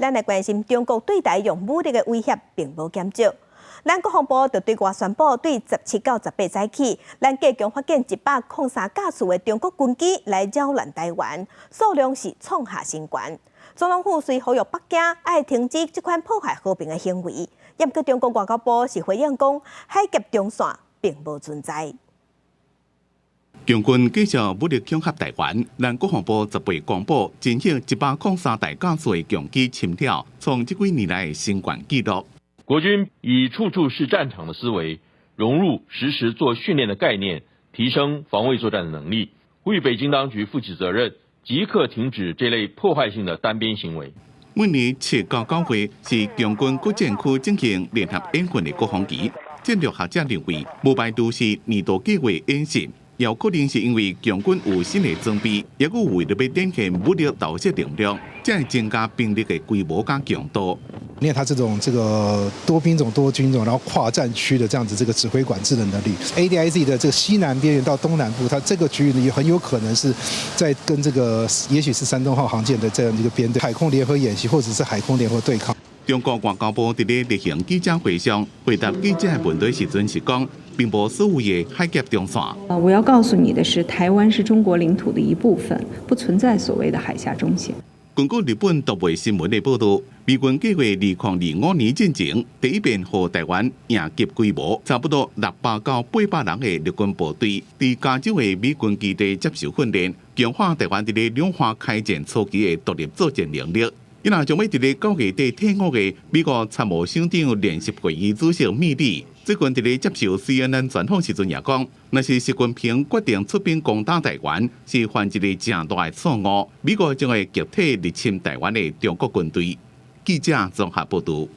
咱來關心中國對台用武力的威脅並無減少。咱國防部就對外宣布，對17到18早起，咱加強發現103架次的中國軍機來擾亂台灣，數量是創下新高。總統府隨呼籲北京愛停止這款破壞和平的行為。毋過中國外交部是回應講，海峽中線並無存在。共軍繼續武力恐嚇台灣，咱國防部十八公布，偵測103台架次的共機侵擾，創這幾年來的新懸紀錄。國軍以處處是戰場的思維，融入時時做訓練的概念，提升防衛作戰的能力，呼籲北京當局負起責任，即刻停止這類破壞性的單邊行為。每年7到9月是共軍各戰區進行聯合演訓的高峰期。戰略學者認為，無排除是年度計劃演習。有可能是因為共軍有新的裝備，抑閣為著欲展現武力投射能量，才會增加兵力的規模佮強度。因為它這種這個多兵種、多軍種，然後跨戰區的這樣子這個指揮管制的能力，ADIZ 的這個西南邊緣到東南部，它這個區域呢也很有可能是在跟這個，也許是山東號航艦的這樣一個編隊海空聯合演習，或者是海空聯合對抗。中國外交部佇咧例行記者會上回答記者的問題時陣是講，並無所謂的海峽中線。啊，我要告訴你的是，台灣是中國領土的一部分，不存在所謂的海峽中線。根據日本讀賣新聞的報導，美軍計劃2025年進前第一遍予台灣營級規模差不多600到800人的陸軍部隊，佇加州的美軍基地接受訓練，強化台灣佇咧兩岸開戰初期的獨立作戰能力。伊若將欲佇咧9月底退伍的美國參謀首長聯席會議主席米利，最近佇咧接受 CNN 專訪時陣也講，若是習近平決定出兵攻打台灣，是犯一个誠大的錯誤。美國將會擊退入侵台灣的中國軍隊。記者綜合報導。